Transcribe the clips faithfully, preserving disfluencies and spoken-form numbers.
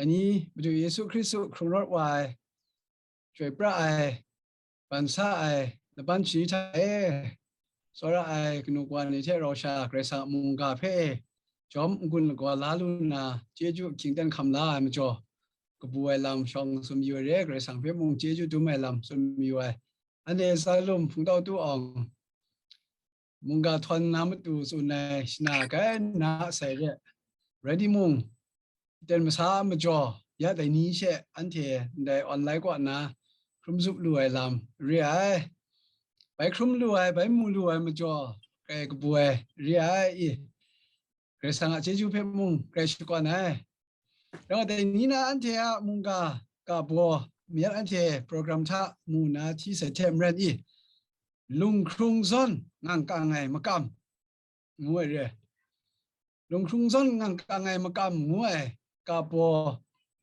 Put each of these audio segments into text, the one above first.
Dai ni Madu Yesu Hkristu hkrung rawt wa ai, chyoi pra ai, ban sa ai, laban shani hta e tsawra ai kanu kawa ni hte rau sha Karai Kasang a mungga hpe e jawm n-gun lagaw la lu nna, chyeju ahkying ten hkam la ai majaw, kabu ai lam shawng tsun mayu ai re, Karai Kasang hpe mung chyeju dum ai lam tsun mayu ai. Anhte Salum Hpungtau Tu Awng, mungga htawn na matu tsun ai shana kai na sai re. Rai timung, ten masa a majaw, ya dai ni she anhte ndai online kaw na hkrum zup lu ai lam re ai. Bai hkrum lu ai, bai mu lu ai majaw, kai kabu ai re ai i. Karai Kasang a chyeju hpe mung grai shakawn ai. Dai ni na anhte a mungga ga baw mayat anhte program hta mu na hti sai hte maren i, lunghkrung zawn ngang kang ai makam ngu ai re. Lunghkrung zawn ngang kang ai makam ngu ai ga baw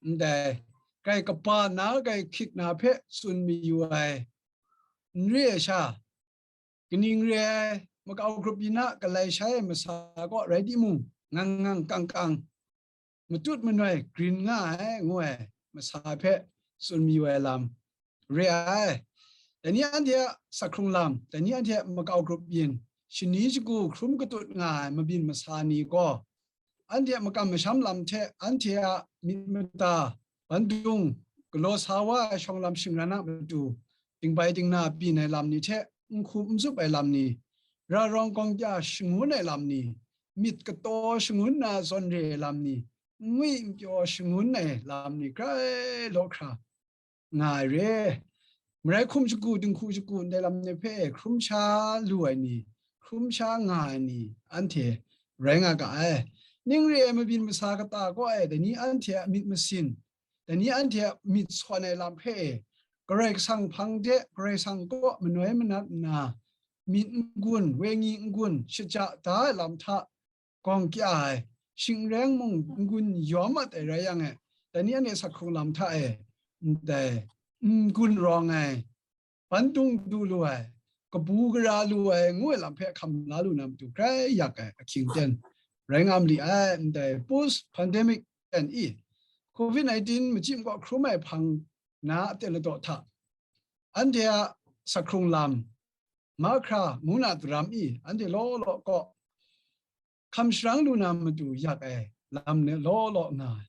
ndai, grai kaba na, grai hkyik na hpe tsun mayu ai n re ai sha, kaning re ai, makau grup yin a galai shai ai masa kaw rai timung, ngang ngang kang kang, matut manoi grin nga ai, ngu ai masa hpe tsun mayu ai lam re ai. Dai ni anhte a sakhkrung lam, dai ni anhte a makau grup yin, shani shagu hkrum katut nga ai mabyin masa ni gaw, anhte a makam masham lam hte anhte a myit mada, bandung, galaw sa wa ai shawng lam shingran a matu, dingbai dingna byin ai lam ni hte, n hku n zup ai lam ni, ra rawng gawng kya shangun ai lam ni, myit kataw shangun na zawn re ai lam ni, n ngwi n pyaw shangun ai lam ni grai law hkra nga ai re. Marai hkum shagu, dinghku shagu ndai lam ni hpe hkrum sha lu ai ni, hkrum sha nga ai ni, anhte rai nga ga ai. Ning re ai mabyin masa kata kaw e, dai ni anhte a myit masin, dai ni anhte a myit sawn ai lam hpe e, Karai Kasang hpang de, Karai Kasang kaw manoi manat nna, myit n-gun, wenyi n-gun, shaja da ai lam hta gawng kya ai, shing reng mung n-gun yawm mat ai rai yang e, dai ni anhte sakhkrung lam hta e, ndai n-gun rawng ai, bandung du lu ai, kabu gara lu ai ngu ai lam hpe hkam la lu na matu grai yak ai ahkying ten rai nga ma li ai. Ndai post pandemic ten i, covid nineteen machyi makaw hkrum ai hpang na a ten ladaw hta, anhte a sakhkrung lam, mahkra, mung na daram i, anhte law law kaw hkam sharang lu na matu yak ai lam ni law law nga ai.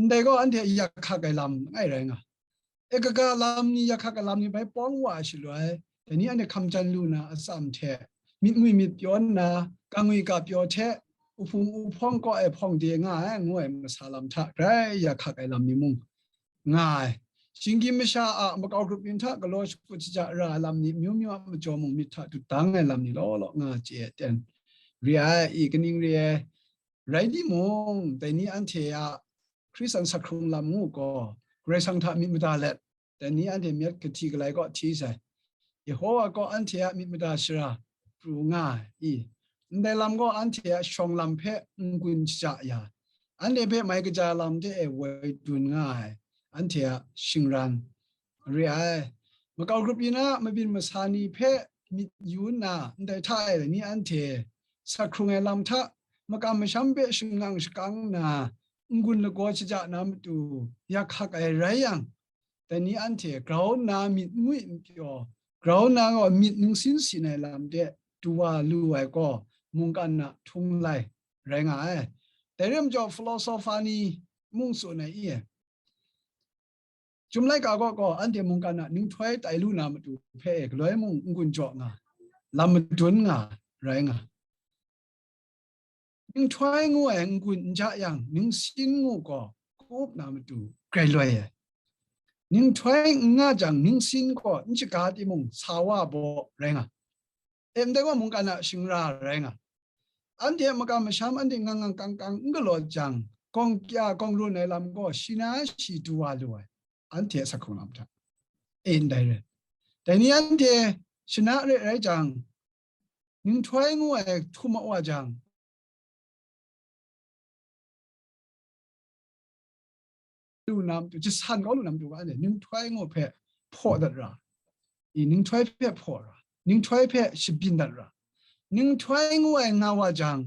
Ndai gaw anhte yak hkak ai lam langai rai nga. E kaga lam ni, yak hkak ai lam ni bai pawng wa ai shaloi, dai ni anhte hkam jan lu na atsam hte, myit ngwi myit pyaw nna, kangwi ka pyaw hte, uhpung uhpawng kaw e hpawng de nga ai, ngu ai masa lam hta grai yak hkak ai lam ni mung nga ai. Shinggyim masha a makau grup yin hta galaw shakut shaja ra ai lam ni, myu myu a majaw mung myit hta dut dang ai lam ni law law nga chye ai ten re ai, i kaning re ai rai timung, dai ni anhte a Hkristan sakhkrung lam ngu gaw, Karai Kasang hta myit mada let, dai ni anhte myit kahti galai kaw hti sai. Yehowa gaw anhte a myit mada shara pru nga ai i, ndai lam gaw anhte a shawng lam hpe n-gun shaja ya, anhte hpe mai kaja lam de e woi dun nga ai, anhte a shingran re ai. Makau grup yin a mabyin masa ni hpe myit yu nna, ndai hta e ni anhte sakhkrung ai lam hta makam masham hpe shangang shakang nna, n-gun lagaw shaja na matu yak hkak ai rai yang, dai ni anhte grau nna myit n ngwi n pyaw, grau nna gaw myit ningsin sin ai lam de du wa lu ai gaw, mungkan a htung lai rai nga ai. Dai rai majaw, filosofa ni mung tsun ai i, Chyum laika kaw gaw anhte mungkan a ninghtoi tai lu na matu hpe e galoi mung n-gun jaw nga, lam madun nga rai nga. Ninghtoi ngu ai n-gun n ja yang, ningsin ngu gaw kup na matu grai loi ai. Ninghtoi n nga jang, ningsin gaw n shaga timung, sa wa baw rai nga. E, ndai gaw mungkan a shingra rai nga. Anhte a makam masham anhte ngang ngang kang kang n galaw jang, gawng kya gawng run ai lam gaw shi na shi du wa lu ai, anhte a sakhkrung lam hta. E, ndai rai. Dai ni anhte shana re rai jang, ninghtoi ngu ai htum a wa jang, lu na matu, jasan kau lu na matu ga, ninghtoi ngu hpe hpaw dat ra, i, ninghtoi hpe hpaw ra, ninghtoi hpe shabyin dat ra, ninghtoi ngu ai nga wa jang,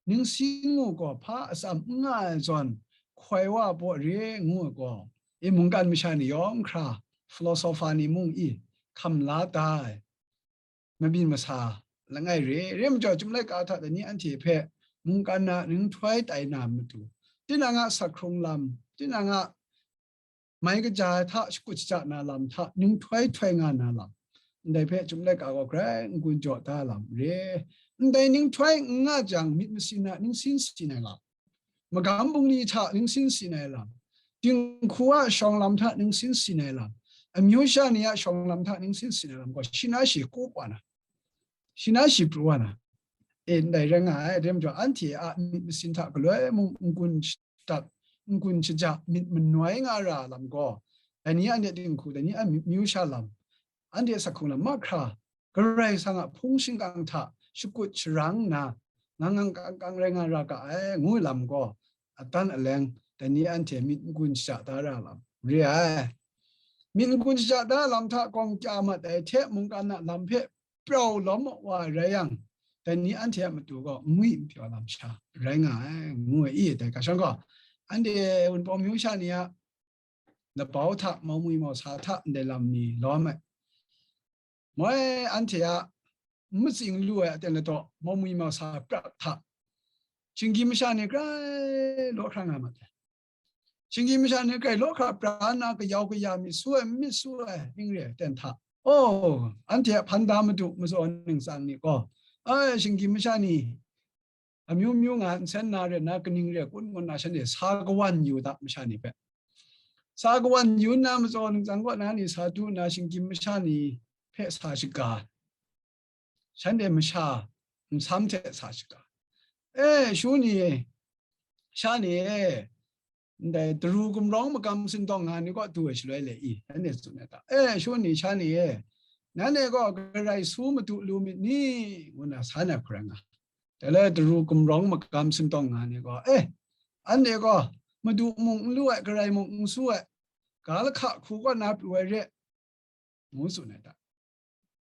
ningsin ngu gaw hpa atsam n nga ai zawn, hpoi wa baw re ngu ai gaw, i mungkan masha ni yawng hkra, philosopher ni mung i hkam la da ai, mabyin masa langai re, re majaw, Chyum laika hta dai ni anhte hpe mungkan na ninghtoi tai na matu, tinang a sak hkrung lam, tinang a mai kaja ai hta shakut shaja na lam hta ninghtoi htoi nga na lam, ndai hpe Chyum laika gaw grai n-gun jaw da lam re. Ndai ninghtoi n nga jang, myit masin a ningsin sin ai lam, magam bungli hta ningsin sin ai lam, dinghku a shawng lam hta ningsin sin ai lam, amyu sha ni a shawng lam hta ningsin sin ai lam gaw, shi na shi kup wa na, shi na shi pru wa na, e, ndai rai nga ai. Dai majaw, anhte a myit masin hta galoi mung n-gun shadap, n-gun shaja, myit manoi nga ra lam gaw, dai ni a dinghku, dai ni a myu sha lam, anhte a sak hkrung lam mahkra, Karai Kasang a hpung shingkang hta shakut sharang nna, ngang ngang kang kang rai nga ra ga ai, ngu lam gaw, adan aleng dai ni anhte myit n-gun shaja da ra lam re ai. Myit n-gun shaja da lam hta gawng kya mat ai hte mungkan a lam hpe prau lawm wa rai yang, dai ni anhte a matu gaw n ngwi n pyaw lam sha rai nga ai, ngu ai i, dai ga shawng gaw, anhte Wunpawng myu sha ni a labau hta, maumwi mausa hta ndai lam ni lawm ai. Moi anhte a n matsing lu ai aten ladaw, maumwi mausa prat hta, shinggyim masha ni grai law hkra nga mat ai. Shinggyim masha ni grai law hkra pra nna, kayau kaya myit su ai, myit su ai, ning re ai aten hta, oh, anhte a hpan da madu matsaw ningtsang ni gaw, ai, shinggyim masha ni amyu myu nga, nsen na re na, kaning re kun ngu na, shanhte sa kawan yu da, masha ni hpe. Sa kawan yu nna, matsaw ningtsang kaw na ni sa du nna, shinggyim masha ni hpe sa shaga, shanhte masha nsam hte sa shaga, e, shu ni, sha ni e, ndai daru gumrawng magam sintawng nga ni kaw du ai shaloi le i, nanhte tsun ai ta? E, shu ni, sha ni e, nanhte gaw Karai su madu lu myit ni? Ngu na san ai hkrai nga. Dai le daru gumrawng magam sintawng nga ni gaw, e, anhte gaw madu mung n lu ai, Karai mung n su ai, ga lahka hku kaw na pru ai re, ngu tsun ai ta?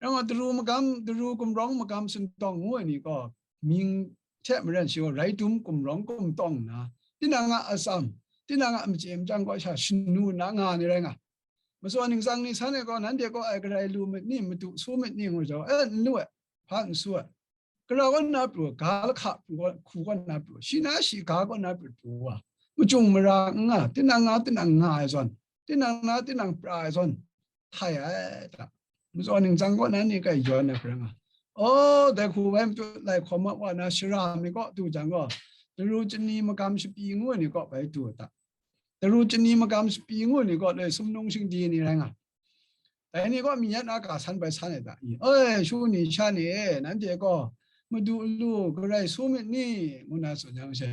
Rai nga, daru magam, daru gumrawng magam sintawng ngu ai ni gaw, mying hte maren shi gaw rai dum gumrawng gumtawng nna, tinang a atsam, tinang a machye machyang kaw sha shanu nna nga ni rai nga. Matsaw ningtsang ni san e gaw, nanhte kaw ai Karai lu myit ni, madu su myit ni, ngu jau, e, n lu ai, hpa n su ai. Gara kaw na pru, ga lahka pru, hku kaw na pru, shi na shi ga kaw na pru pru wa, machyung mara n nga, tinang na tinang nga ai zawn, tinang na tinang pra ai zawn, htai ai ta? Matsaw ningtsang kaw na ni grai yawn ai hkrai nga. O, dai hku bai matut lai hkawm wa na shara mi kaw du jang gaw, daru chani magam shapi ngu ai ni kaw bai du ta? Daru chani magam shapi ngu ai ni kaw le sumnung shingdi ni rai nga. Dai ni gaw mi yan a ga san bai san ai ta i? Oi, shu ni, sha ni e, nanhte gaw madu lu Karai su myit ni? Ngu na tsun yang she,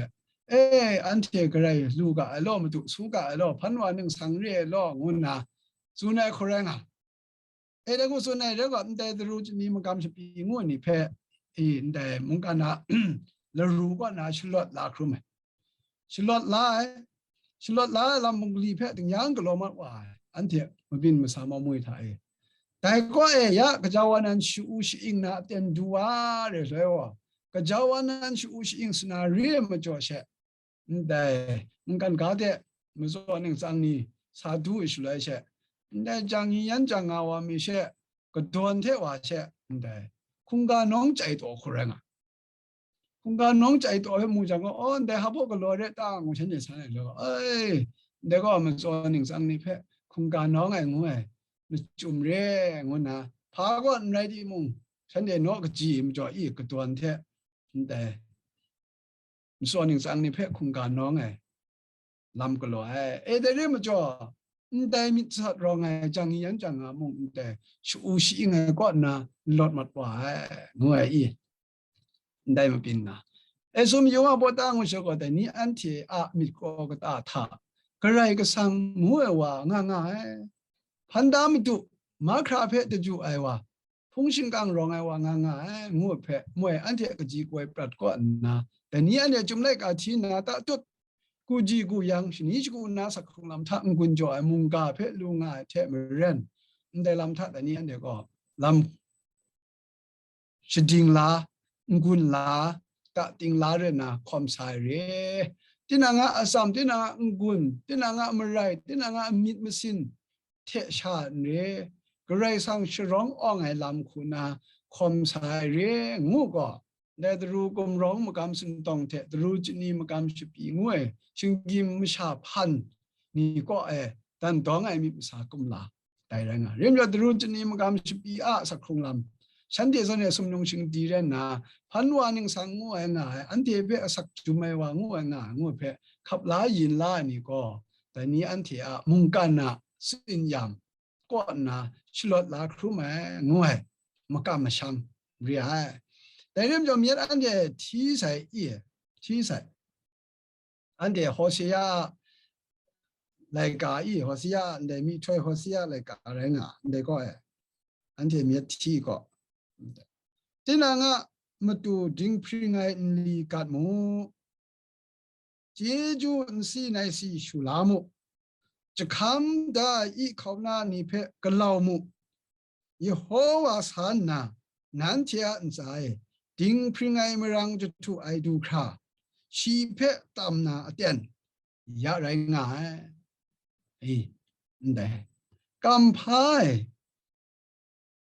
e, anhte Karai lu ga ai law, madu su ga ai law, hpan wa ningsang re ai law, ngu nna tsun ai hkrai nga. E, dai hku tsun ai rai gaw, ndai daru chani magam shapi ngu ai ni hpe, i, ndai mungkan a laru kaw na shalawt la hkrum ai. Shalawt la ai, shalawt la ai lam bungli hpe dingyan galaw mat wa ai, anhte mabyin masa maumwi hta e. Dai kaw e ya, gaja wa nan sha-u sha-ing na aten du wa re loi wa, gaja wa nan sha-u sha-ing sa na re ai majaw she, ndai mungkan ga de matsaw ningtsang ni sa du ai shaloi she, ndai jang yin yan jang nga wa mi she, kadawn hte wa she, ndai hkungga nawng chyai taw hku rai nga. Hkungga nawng chyai taw hpe mu jang gaw, aw, ndai hpa baw galaw re ta, ngu shanhte san ai law, ai, ndai gaw matsaw ningtsang ni hpe hkungga nawng ai ngu ai, machyum re, ngu nna, hpa gaw n rai timung, shanhte naw kaji majaw i kadawn hte, ndai matsaw ningtsang ni hpe hkungga nawng ai lam galaw ai. E, dai re majaw, ndai myit sat rawng ai jang yan jang nga mung, ndai sha-u sha-ing ai kaw nna n lawt mat wa ai, ngu ai i, ndai mabyin nga. E, sum yu wa, baw ta ngu sha gaw, dai ni anhte a myit kraw kata hta Karai Kasang ngu ai wa nga nga ai. Hpan da madu, mahkra hpe daju ai wa, hpung shingkang rawng ai wa nga nga ai, ngu ai hpe moi anhte kaji koi prat kaw nna, dai ni anhte Chyum laika hti nna ta tut, ku ji ku yang, shani shagu nna sak hkrung lam hta n-gun jaw ai mungga hpe lu nga ai hte maren, ndai lam hta dai ni anhte gaw lam shading la, n-gun la, ta ting la re nna hkawm sa ai re. tinang a atsam, tinang a n-gun, tinang a marai, tinang a myit masin hte sha n re, Karai Kasang sharawng awng ai lam hku na hkawm sa ai re, ngu gaw, ndai daru gumrawng magam sintawng hte daru chani magam shapi ngu ai shinggyim masha hpan ni kaw e dan dawng ai myit masa kumla dai rai nga ai. Rim jaw, daru chani magam shapi a asak hkrung lam, shanhte zawn e sumnung shingdi rai nna, hpan wa ningsang ngu ai nga ai, anhte hpe asak jum ai wa ngu ai nga ai ngu ai hpe hkap la yin la ai ni gaw, dai ni anhte a mungkan a tsin yam kaw nna shalawt la hkrum ai, ngu ai, makam masham re ai. Dai rim jaw, myit anhte hti sai i, hti sai. Anhte Hosea a laika i, Hosea a ndai myihtoi Hosea a laika rai nga, ndai gaw e, anhte myit hti gaw, tinang a matu dinghpring ai nli gat mu, chyeju nsi nai si shu la mu, jahkam da ai i hkauna ni hpe galau mu, Yehowa sa nna nanhte a ntsa e dinghpring ai marang jahtu ai du hkra, shi hpe tam na aten ya rai nga ai. I, ndai, kamhpa ai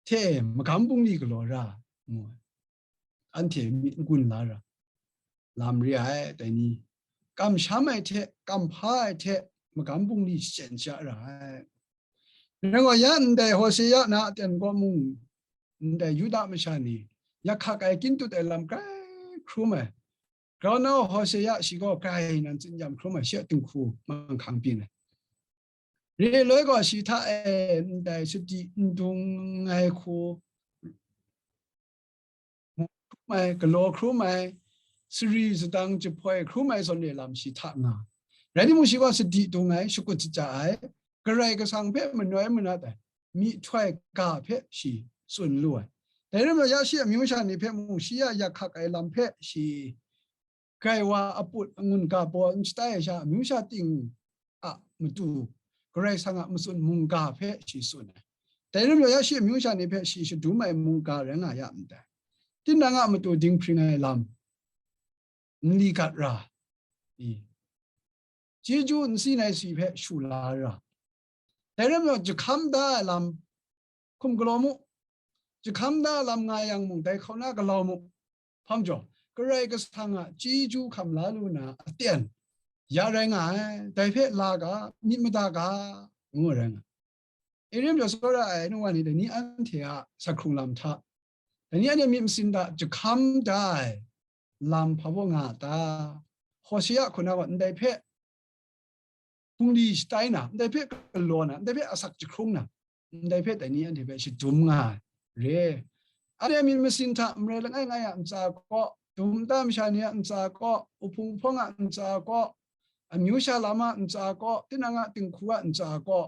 hte magam bungli galaw ra, ngu ai. Anhte myit n-gun la ra, lam re ai, dai ni. Kamsham ai hte, kamhpa ai hte, magam bungli shachyen sha ra ai. Rai gaw, ya ndai Hosea na aten kaw mung, ndai Yuda masha ni, yak hkak ai, kyin tut ai lam grai hkrum ai. Grau nau Hosea shi gaw grai nan tsin yam hkrum ai, shi a dinghku manghkang byin ai. Re loi gaw shi hta e ndai sadi n dung ai hku, hkrum ai, galaw hkrum ai, sari sadang jahpoi hkrum ai zawn re lam shi hta nga. Rai timung, shi gaw sadi dung ai, shakut shaja ai, Karai Kasang hpe manoi manat ai, myihtoi ga hpe shi tsun lu ai. Dai rai nna, ya shi amyu sha ni hpe mung, shi a yak hkak ai lam hpe shi grai wa a put angun ga baw n shatai ai sha, amyu sha ting a matu Karai Kasang a matsun mungga hpe shi tsun ai. Dai rai nna, ya shi amyu sha ni hpe shi shadum ai mungga rai nga ya ndai. Tinang a matu dinghpring ai lam, nli gat ra, i, chyeju nsi nai si hpe shu la ra. Dai rai nna, jahkam da ai lam hkum galaw mu, jahkam da ai lam nga yang mung, dai hkauna galau mu. Hpa majaw, Karai Kasang a chyeju hkam la lu na aten ya rai nga ai, dai hpe la ga, myit mada ga, ngu rai nga ai. E rim jaw, tsawra ai nu wa ni, dai ni anhte a asak hkrung lam hta, dai ni anhte myit masin hta jahkam da ai lam hpa baw nga a ta? Hosea hku na gaw ndai hpe bungli shatai na, ndai hpe galaw na, ndai hpe asak jahkrung na, ndai hpe dai ni anhte hpe shadum nga ai re. Anhte myit masin hta marai langai ngai a ntsa kaw, dum nta masha ni a ntsa kaw, uhpung uhpawng a ntsa kaw, amyu sha lam a ntsa kaw, tinang a dinghku a ntsa kaw,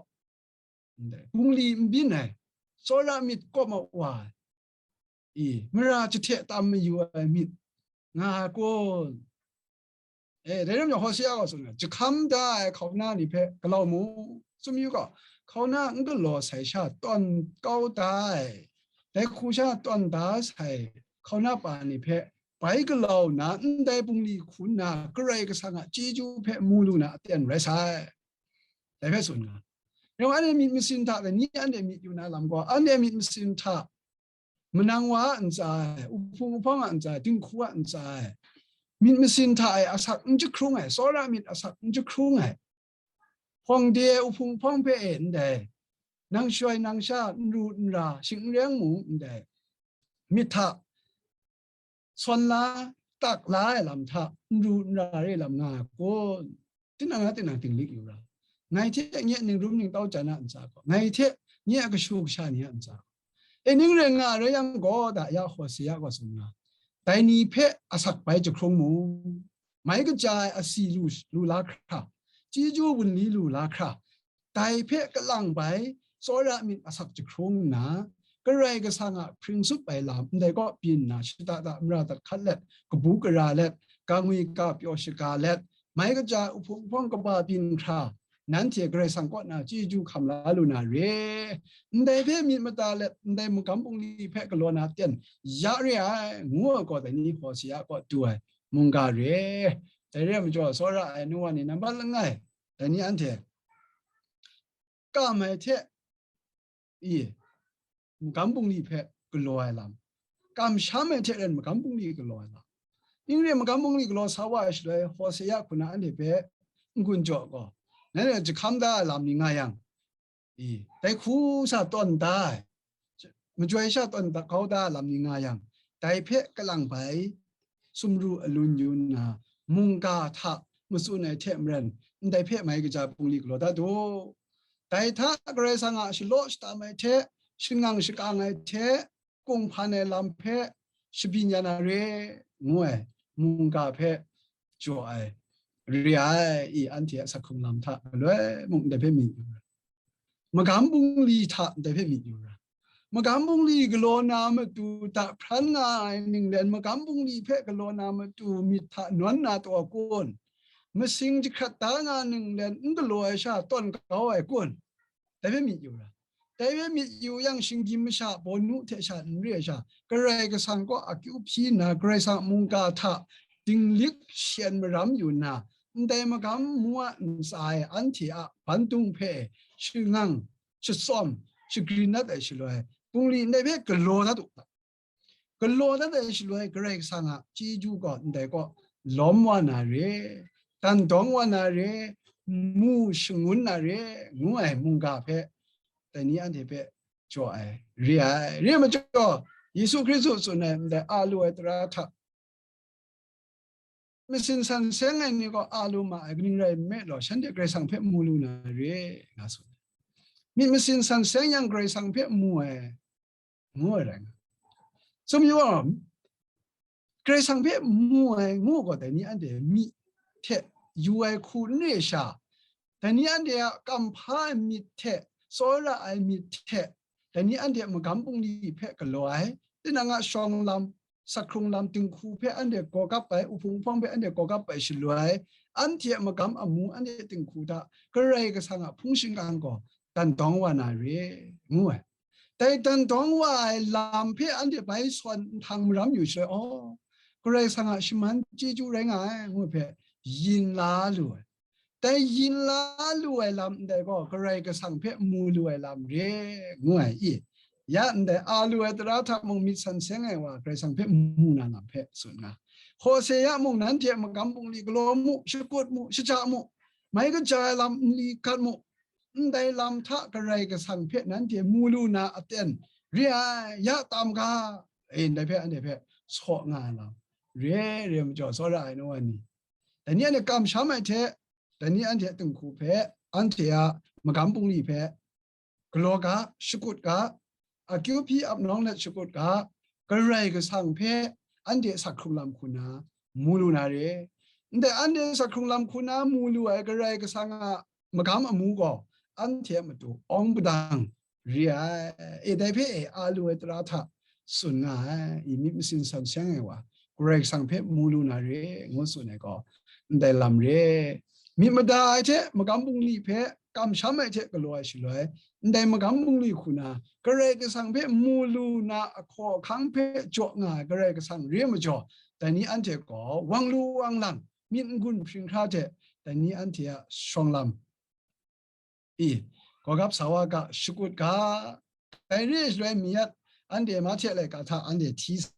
ndai bungli n byin ai, tsawra myit kawp ma wa ai, i, mara jahte tam mayu ai myit nga ai kun? E, dai rai nna, Hosea gaw tsun ai, jahkam da ai hkauna ni hpe galau mu, tsun yu gaw, hkauna n galaw sai sha tawn kau da ai, dai hku sha tawn da sai hkauna pa ni hpe bai galau na, ndai bungli hku nna Karai Kasang a chyeju hpe mu lu na aten rai sai. Dai hpe tsun nga. Yawng anhte myit masin hta, dai ni anhte myit yu na lam gaw, anhte myit masin hta manang wa a ntsa e, uhpung uhpawng a ntsa e, dinghku a ntsa e, myit masin hta e asak n jahkrung ai, tsawra myit asak n jahkrung ai, hpawng de ai uhpung uhpawng hpe e ndai, nang shaloi nang sha n ru n ra, shing n reng mung ndai, myit hta sawn la, tak la ai lam hta n ru n ra re lam nga ai kun? Tinang a tinang dinglik yu ra. Ngai hte nye ningrum ningtau jan a ntsa gaw, ngai hte nye a kashu kasha ni a ntsa gaw, e ning rai nga ai rai yang gaw, da ya Hosea gaw tsun nga, dai ni hpe asak bai jahkrung mu, mai kaja ai asi lu, lu la hkra, chyeju wunli lu la hkra, dai hpe kalang bai tsawra myit asak jahkrung nna, Karai Kasang a hpring tsup ai lam ndai kaw byin nna, shada da mara dat hkat let, kabu gara let, kangwi ka pyaw shaga let, mai kaja ai uhpung uhpawng kaba byin hkra, nanhte Karai Kasang kaw na chyeju hkam la lu na re. Ndai hpe myit mada let, ndai magam bungli hpe galaw na ten ya re ai, ngu ai gaw, dai ni Hosea kaw du ai mungga re. Dai re ai majaw, tsawra ai nu wa ni nambat langai, dai ni anhte kam ai hte, i, magam bungli hpe galaw ai lam, kamsham ai hte ren magam bungli galaw ai lam. Ning re magam bungli galaw sa wa ai shaloi, Hosea hku na anhte hpe n-gun jaw gaw, nanhte jahkam da ai lam ni nga yang, i, dai hku sa tawn da ai, majoi sha tawn da, kau da ai lam ni nga yang, dai hpe kalang bai sumru alun yu nna, mungga hta matsun ai hte maren, ndai hpe mai kaja bungli galaw dat u. Dai hta Karai Kasang a shalaw shatam ai hte, shangang shakang ai hte, kunghpan ai lam hpe shabyin ya na re, ngu ai mungga hpe jaw ai re ai, i, anhte a sak hkrung lam hta galoi mung ndai hpe myit yu ra. Magam bungli hta ndai hpe myit yu ra. Magam bungli galaw na matu, dahpran nga ai ninglen magam bungli hpe galaw na matu myit hta nawn na taw kun? Masing jahkrat da nga ninglen n galaw ai sha tawn kau ai kun? Dai hpe myit yu ra. Dai hpe myit yu yang, shinggyim masha bawnu hte sha n re ai sha, Karai Kasang kaw akyu hpyi nna, Karai Kasang a mungga hta dinglik shayen maram yu nna, ndai magam mu a ntsa e anhte a bandung hpe shangang, shatsawm, shagrin dat ai shaloi, bungli ndai hpe galaw dat u ga. Galaw dat ai shaloi, Karai Kasang a chyeju gaw ndai kaw lawm wa na re, dan dawng wa na re, mu shangun na re, ngu ai mungga hpe, dai ni anhte hpe jaw ai re ai. Re ai majaw, Yesu Hkristu tsun ai ndai a lu ai tara hta, masin san seng ai ni gaw a lu ma ai, kaning rai nme law, shanhte Karai Kasang hpe mu lu na re, nga tsun ai. Myit masin san seng yang Karai Kasang hpe mu ai, ngu ai rai nga. Sum yu ai, Karai Kasang hpe mu ai ngu gaw, dai ni anhte myit hte yu ai hku n re sha, dai ni anhte a kamhpa ai myit hte, tsawra ai myit hte, dai ni anhte a magam bungli hpe galaw ai, tinang a shawng lam, sak hkrung lam dinghku hpe anhte gaw kap ai, uhpung uhpawng hpe anhte gaw kap ai shaloi, anhte a magam amu, anhte dinghku hta Karai Kasang a hpung shingkang gaw dan dawng wa na re, ngu ai. Dai dan dawng wa ai lam hpe anhte bai sawn nhtang maram yu shaloi, aw, Karai Kasang a shaman chyeju rai nga ai, ngu ai hpe yin la lu ai. Dai yin la lu ai lam ndai gaw, Karai Kasang hpe mu lu ai lam re, ngu ai i. Ya ndai a lu ai tara hta mung myit san seng ai wa Karai Kasang hpe mu na lam hpe tsun nga. Hosea mung, nanhte a magam bungli galaw mu, shakut mu, shaja mu, mai kaja ai lam nli gat mu, ndai lam hta Karai Kasang hpe nanhte mu lu na aten re ai, ya tam ga, e, ndai hpe anhte hpe saw nga ai lam re, re majaw, tsawra ai nu wa ni, dai ni anhte kamsham ai hte, dai ni anhte a dinghku hpe, anhte a magam bungli hpe galaw ga, shakut ga, akyu hpyi ap nawng let shakut ga, Karai Kasang hpe anhte sak hkrung lam hku na mu lu na re. Ndai anhte sak hkrung lam hku na mu lu ai Karai Kasang a magam amu gaw, anhte a matu awng padang re ai, e, dai hpe e a lu ai tara hta tsun nga ai, i myit masin san seng ai wa, Karai Kasang hpe mu lu na re, ngu tsun ai gaw, ndai lam re. Myit mada ai hte magam bungli hpe kamsham ai hte galaw ai shaloi, ndai magam bungli hku na, Karai Kasang hpe mu lu na ahkaw ahkang hpe jaw nga ai Karai Kasang re ai majaw, dai ni anhte gaw wang lu wang lang, myit n-gun hpring hkra hte, dai ni anhte a shawng lam, i, gaw gap sa wa ga, shakut ga, dai re ai shaloi mi yat, anhte mahte laika hta anhte hti sa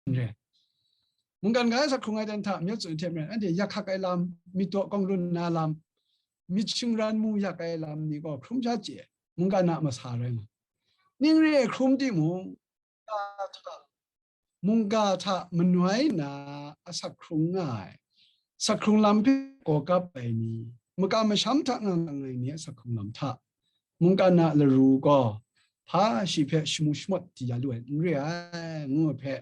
N re. Mungkan ga sak hkrung ai dan hta, myit tsun hte maren, anhte yak hkak ai lam, myit daw kawng lun na lam, myit shingran mu yak ai lam ni gaw hkrum sha chye, mungkan a masa rai nga. Ning re ai hkrum timung, mungga hta manoi na asak hkrung nga ai, sak hkrung lam hpe gaw kap ai ni, makam masham hta nga nga ai ni asak hkrung lam hta, mungkan a laru gaw hpa shi hpe shamu shamawt di ya lu ai n re ai, ngu ai hpe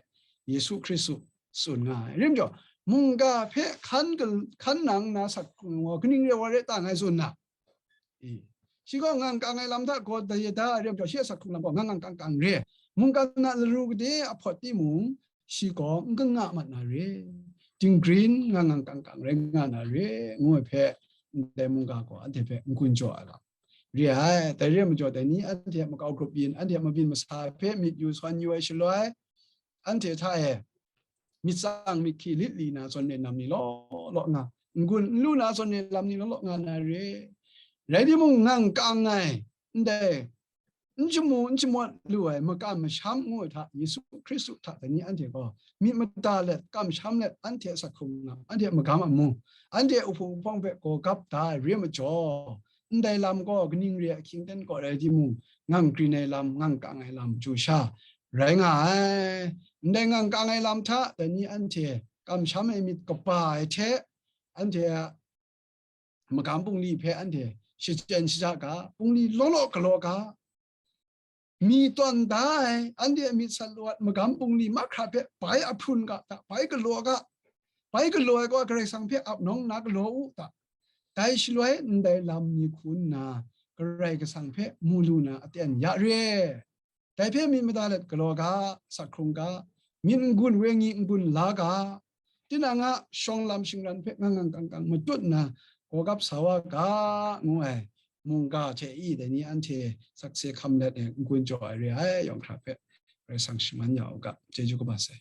Yesu Hkristu tsun nga ai. Rim jaw, mungga hpe hkan gal-, hkan nang nna sak hkrung ai gaw kaning re wa re ta ngai tsun na? I, shi gaw ngang kang ai lam hta gaw daye da ai re majaw, shi a sak hkrung lam gaw ngang ngang kang kang re. Mungkan a laru gade a hpawt timung, shi gaw n kanga mat na re. Dinggrin ngang ngang kang kang rai nga na re, ngu ai hpe, ndai mungga gaw anhte hpe n-gun jaw ai lam re ai. Dai re majaw, dai ni anhte a makau grup byin, anhte a mabyin masa hpe myit yu sawn yu ai shaloi, anhte hta e myit tsang myit hkyi lit li na zawn re lam ni law law nga, n-gun n lu na zawn re lam ni law law nga na re. Rai timung, ngang kang ai, ndai n shamu n shamawt lu ai makam masham ngu ai hta, Yesu Hkristu hta dai ni anhte gaw myit mada let, kamsham let, anhte a sak hkrung lam, anhte a magam amu, anhte a uhpung uhpawng hpe gaw gap da ai re majaw, ndai lam gaw kaning re ai ahkying ten kaw rai timung, ngang grin ai lam, ngang kang ai lam, chyu sha rai nga ai. Ndai ngang kang ai lam hta dai ni anhte kamsham ai myit kaba ai hte, anhte a magam bungli hpe anhte shachyen shaja ga, bungli law law galaw ga, mi tawn da ai, anhte a myit sat lawat magam bungli mahkra hpe bai ahprun ga hta, bai galaw ga, bai galaw ai gaw Karai Kasang hpe ap nawng nna galaw u hta. Dai shaloi ndai lam ni hku nna Karai Kasang hpe mu lu na aten ya re. Dai hpe myit mada let galaw ga, sak hkrung ga, myit n-gun wenyi n-gun la ga, tinang a shawng lam shingran hpe ngang ngang kang kang matut nna, gawgap sa wa ga, ngu ai mungga hte i dai ni anhte sakse hkam let e n-gun jaw ai re ai, yawng hkra hpe Karai Kasang shaman ya u ga, chyeju kaba sai.